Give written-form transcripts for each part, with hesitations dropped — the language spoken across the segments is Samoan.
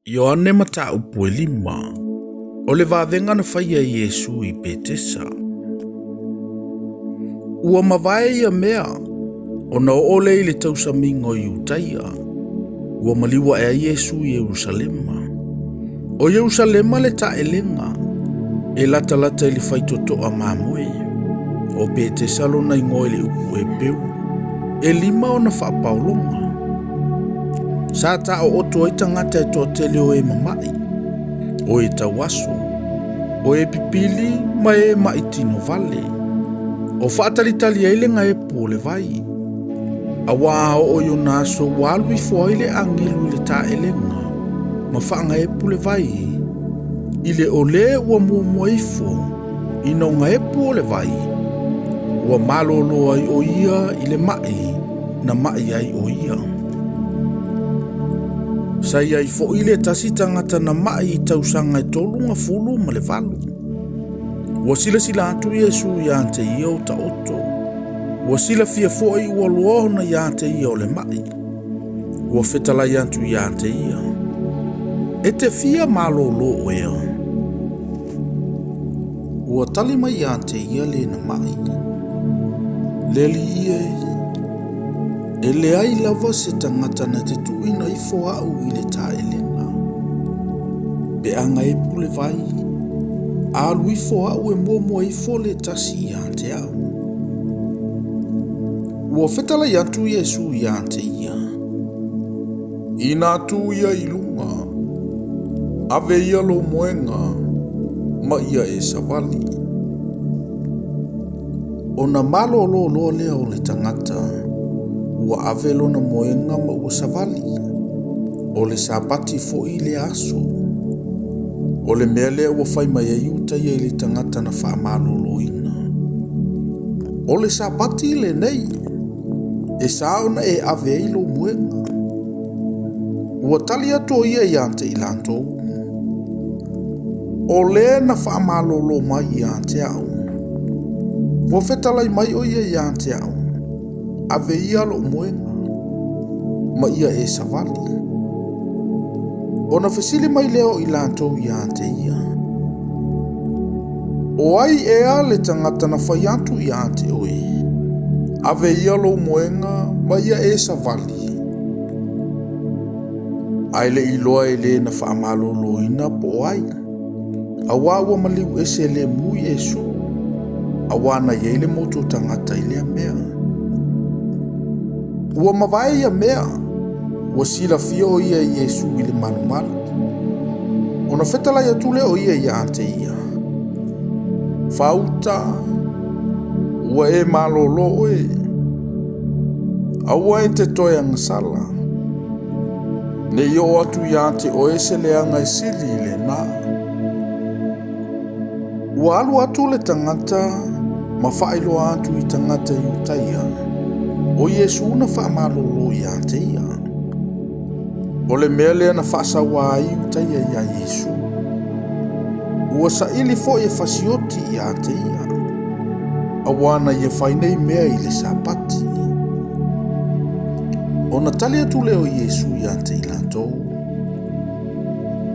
Ioane mataupu e lima. O le vavega na faia e Iesu i Petesa. Ua mavae ia mea, ona oo lea i le tausamiga o Iutaia, ua maliu ae ai Iesu i Ierusalema. O Ierusalema le taelega, e latalata i le faitotoa mamoe. O Petesa lona igoa i le upu Epeu, e lima ona faapaologa. Sa taooto ai tagata e toatele o e mama'i, o e tauaso, o e pipili ma e ma'i tino vale. O faatalitali ai le gaepu o le vai. Auā a oo i ona aso ua alu ifo ai le agelu i le taelega ma faagaepu le vai, i le o le ua muamua ifo ina o gaepu o le vai, ua malōlō ai o ia i le ma'i na ma'i ai o ia. Sa i ai foi le tasi tagata na ma'i i tausaga e 38. Ua silasila atu Iesu iā te ia o taoto. Ua silafia foi ua loa ona iā te ia o le ma'i. Ua fetalai atu iā te ia, E te fia malōlō oea? Ua tali mai iā te ia le na ma'i, Le alii e, e leai lava se tagata na te tuuina ifo a'u i le taelega. Pe a gaepu le vai, alu ifo a'u e muamua ifo le tasi iā te a'u. Ua fetalai atu Iesu iā te ia, Inā tū ia i luga, ave ia lou moega ma ia e savali. Ona malōlō loa lea o le tagata, ua ave lona moega ma ua savali. O le Sapati foi lea aso. O le mea lea ua fai mai ai uta ia i le tagata na faamalōlōina. O le Sapati lenei, e sa ona e ave ai lou moega. Ua tali atu o ia iā te i latou, O le na faamalōlō mai iā te a'u. Ua fetalai mai o ia iā te a'u, Ave ia lo'u moega, ma ia e savali. Ona fesili mai lea o i latou iā te ia, O ai ea le tagata na fai atu iā te oe, Ave ia lou moega ma ia e savali? Ae le i iloa e le na faamalōlōina po o ai, auā ua maliu ese lemu Iesū, auā na i ai le motu o tagata i lea mea. Ua mavae ia mea, ua silafia o ia e Iesū i le malumalu. Ona fetalai atu lea o ia iā te ia, Fauta, ua e malōlō oe, aua e te toe agasala. Ne i oo atu iā te oe se leaga e sili i lena. Ua alu atu le tagata ma faailoa atu i tagata Iutaia, o Iesū na faamalōlō iā te ia. O le mea lea na faasauā ai Iutaia iā Iesū. Ua saili foi e fasioti iā te ia, auā na ia fai nei mea i le Sapati. Ona tali atu lea o Iesū iā te i latou,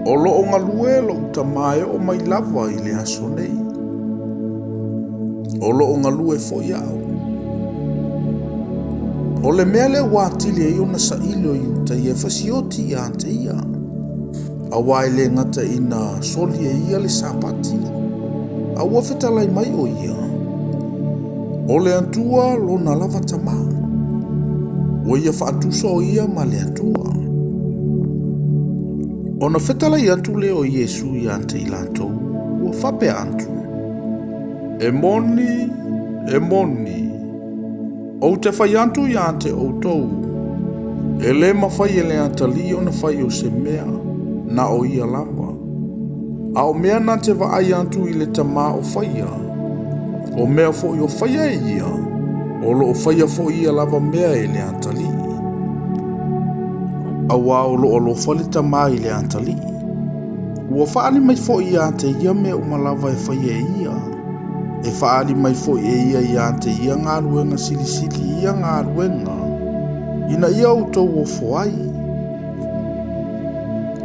O loo galue lo'u Tamā e oo mai lava i le aso nei. O loo galue foi a'u. O le mea lea ua atili ai ona saili o Iutaia e fasioti iā te ia, auā e le gata ina soli e ia le Sapati, a ua fetalai mai o ia, O le Atua lona lava Tamā. Ua ia faatusa o ia ma le Atua. Ona fetalai atu lea o Iesu iā te i latou, ua faapea atu, E moni, e moni, ou te fai atu iā te outou, e lē mafai e le atalii ona fai o se mea, na o ia lava. A o mea na te vaai atu i le Tamā o faia, o mea foi o faia e ia, o lo o faia foi ia lava mea e le atalii. Auā o lo o alofa le Tamā i le atalii. Ua faaali mai foi iā te ia mea uma lava e faia e ia. E faaali mai foi e ia iā te ia galuega silisili ia galuega, ina ia outou ofo ai.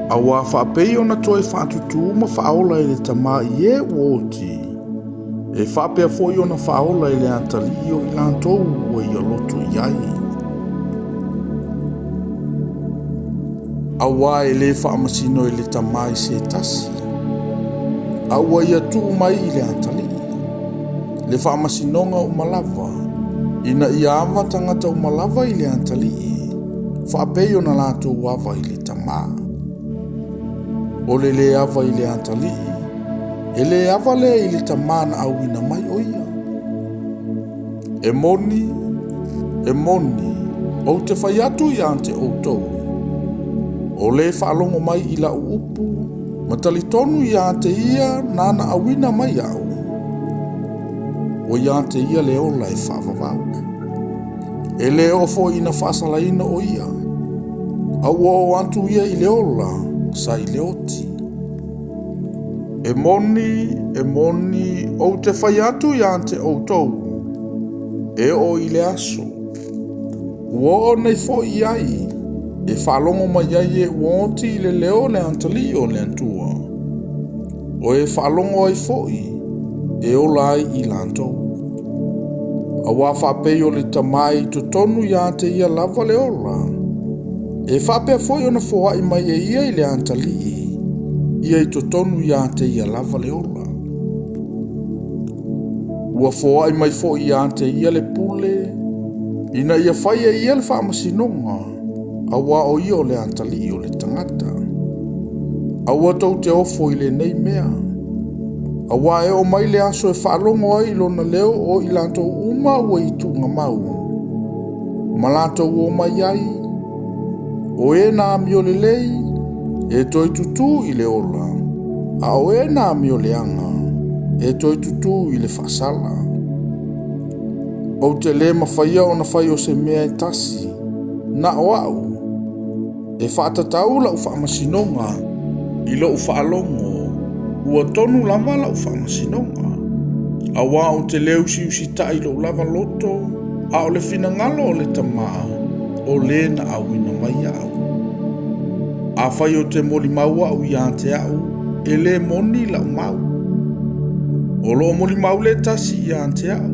Auā faapei ona toe faatutū ma faaola e le Tama i e ua oti, e faapea foi ona faaola e le Atalii o i latou ua ia loto i ai. Auā e lē faamasino e le Tama i se tasi, a ua ia tuu mai i le Atalii le faamasinoga uma lava, ina ia ava tagata uma lava i le Atalii, faapei ona latou ava i le Tama. O le lē ava i le Atalii, e lē ava lea i le Tama na auina mai o ia. E moni, e moni, ou te fai atu ia te outou, o le faalogo mai i lau upu, ma talitonu ia te ia nāna auina mai au, ua ia te ia le ola e faavavau. E lē oo foi ina faasalaina o ia, a ua oo atu ia i le ola sa i le oti. E moni, e moni, ou te fai atu ia te outou, e oo i le aso, ua oo nei foi i ai, e faalogo mai ai e ua oti i le leo o le Atalii o le Atua. O e faalogo ai foi, e ola ai i latou. Auā faapei o le Tama e i totonu ia te ia lava le ola, e faapea foi ona foai mai e ia i le Atalii, ia i totonu ia te ia lava le ola. Ua foai mai foi ia te ia le pule, ina ia fai e ia le faamasinoga, auā o ia o le Atalii o le tagata. Aua tou te ofo i lenei mea, auā e oo mai le aso e faalogo ai i lona leo o i latou uma ua i tuugamau, ma latou o mai ai, o e na amio lelei, e toe tutū i le ola, a o e na amio leaga, e toe tutū i le faasala. Ou te lē mafaia ona fai o se mea e tasi, na o au, e faatatau lau faamasinoga i lou faalogo, ua tonu lava lau faamasinoga. Auā ou te lē usiusitai i lou lava loto, a o le finagalo o le Tama, o lē na auina mai au. Afai ou te molimau au ia te au, e lē moni lau mau. O loo molimau le tasi ia te au.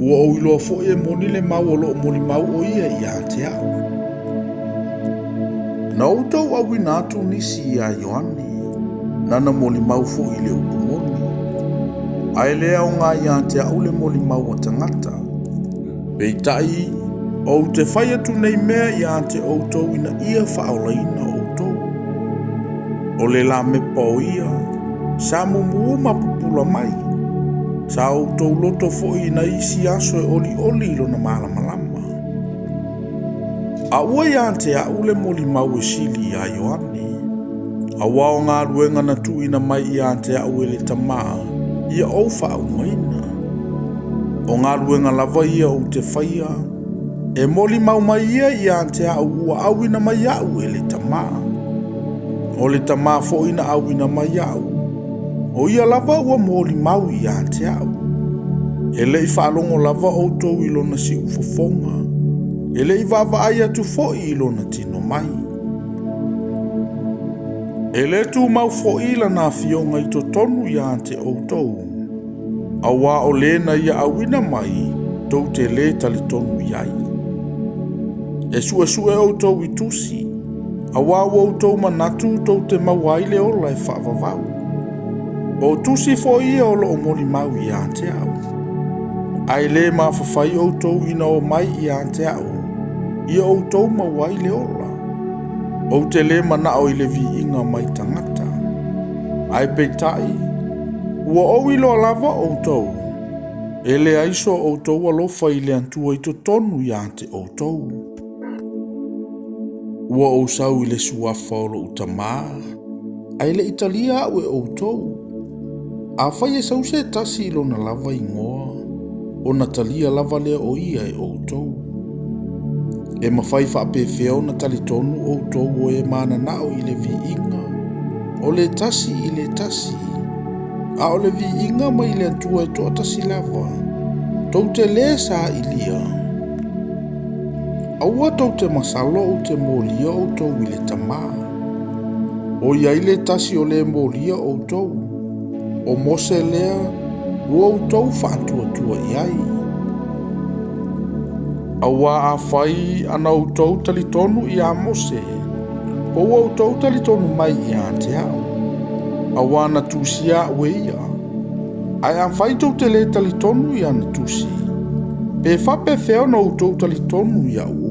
Ua ou iloa foi e moni le mau o loo molimau o ia ia te au. Na outou auina atu nisi iā Ioane, nana molimau foi i le upu moni. Ae le aoga ia te au le molimau a tagata. Peitai, ou te fai atu nei mea ia te outou ina ia faaolaina outou. O le lamepa o ia, sa mumu ma pupula mai. Sa outou loto foi i nai isi aso e olioli i lona malamalama. A ua ia te au le molimau e sili iā Ioane. Auā o galuega na tuuina mai ia te au e le Tama, ia ou faaumaina. O galuega lava ia ou te faia, e molimau mai ia ia te au ua auina mai au e le Tama. O le Tama foi na auina mai au, o ia lava ua molimau ia te au. E le i faalogo lava outou i lona siufofoga, e le i vaavaai atu foi i lona tino mai. E lē tumau foi lana afioga i totonu ia te outou, auā o lē na ia auina mai tou te lē talitonu i ai. E suesue outou i tusi, auā ua outou manatu tou te maua ai le ola e faavavau. O tusi foi ia o loo molimau ia te au. Ae lē mafafai outou ina o mai ia te au, ia outou maua ai le ola. Ou te lē manao i le viiga mai tagata. Ae peitai, ua ou iloa lava outou, e leai so outou alofa i le Atua i totonu ia te outou. Ua ou sau i le suafa o lou Tamā, ae le i talia au e outou. Afai e sau se tasi i lona lava igoa, ona talia lava lea o ia e outou. E mafai faapefea ona talitonu outou o e mananao i le viiga, o le tasi i le tasi, a o le viiga mai le Atua e toatasi lava, tou te lē sailia. Aua tou te masalo ou te molia outou i le Tamā. ʻOiai le tasi o le molia ʻoutou, ʻo Mose lea ua outou faatuatua i ai. Auā afai ana outou talitonu iā Mose, po ua outou talitonu mai ia te a'u, auā na tusia a'u e ia. Ae afai tou te lē talitonu i ana tusi, pe faapefea ona outou talitonu ia'u